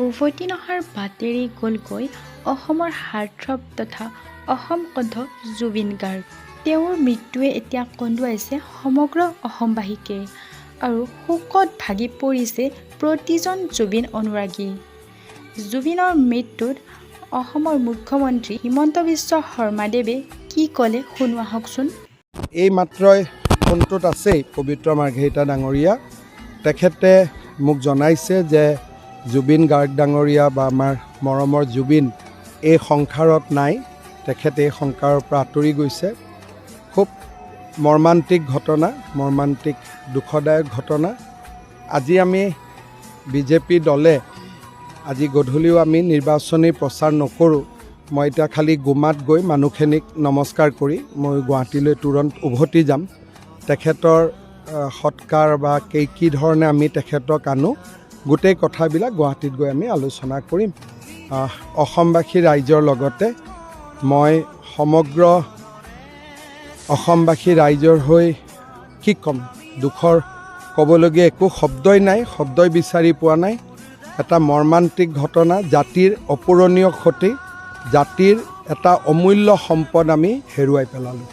উভতি নহাৰ বাটেৰে গ'লগৈ অসমৰ হাৰ্টথ্ৰব তথা অসম কণ্ঠ জুবিন গাৰ্গ। তেওঁৰ মৃত্যুৱে এতিয়া কন্দুৱাইছে সমগ্ৰ অসমবাসীকে আৰু শোকত ভাগি পৰিছে প্ৰতিজন জুবিন অনুৰাগী। জুবিনৰ মৃত্যুত অসমৰ মুখ্যমন্ত্ৰী হিমন্ত বিশ্ব শৰ্মাদেৱে কি ক'লে শুনো আহকচোন। এই মাত্ৰই ফোনটোত আছেই পবিত্ৰ মাৰ্ঘেৰিটা ডাঙৰীয়া। তেখেতে মোক জনাইছে যে জুবিন গাৰ্গ ডাঙৰীয়া বা আমাৰ মৰমৰ জুবিন এই সংসাৰত নাই, তেখেত এই সংসাৰৰ পৰা আঁতৰি গৈছে। খুব মৰ্মান্তিক ঘটনা, মৰ্মান্তিক দুখদায়ক ঘটনা। আজি আমি বিজেপি দলে আজি গধূলিও আমি নিৰ্বাচনী প্ৰচাৰ নকৰোঁ। মই এতিয়া খালি গোমাত গৈ মানুহখিনিক নমস্কাৰ কৰি মই গুৱাহাটীলৈ তুৰন্ত উভতি যাম। তেখেতৰ সৎকাৰ বা কি ধৰণে আমি তেখেতক আনো, গোটেই কথাবিলাক গুৱাহাটীত গৈ আমি আলোচনা কৰিম। অসমবাসী ৰাইজৰ লগতে মই সমগ্ৰ অসমবাসী ৰাইজৰ হৈ কি ক'ম, দুখৰ ক'বলগীয়া একো শব্দই নাই, শব্দই বিচাৰি পোৱা নাই। এটা মৰ্মান্তিক ঘটনা, জাতিৰ অপূৰণীয় ক্ষতি, জাতিৰ এটা অমূল্য সম্পদ আমি হেৰুৱাই পেলালোঁ।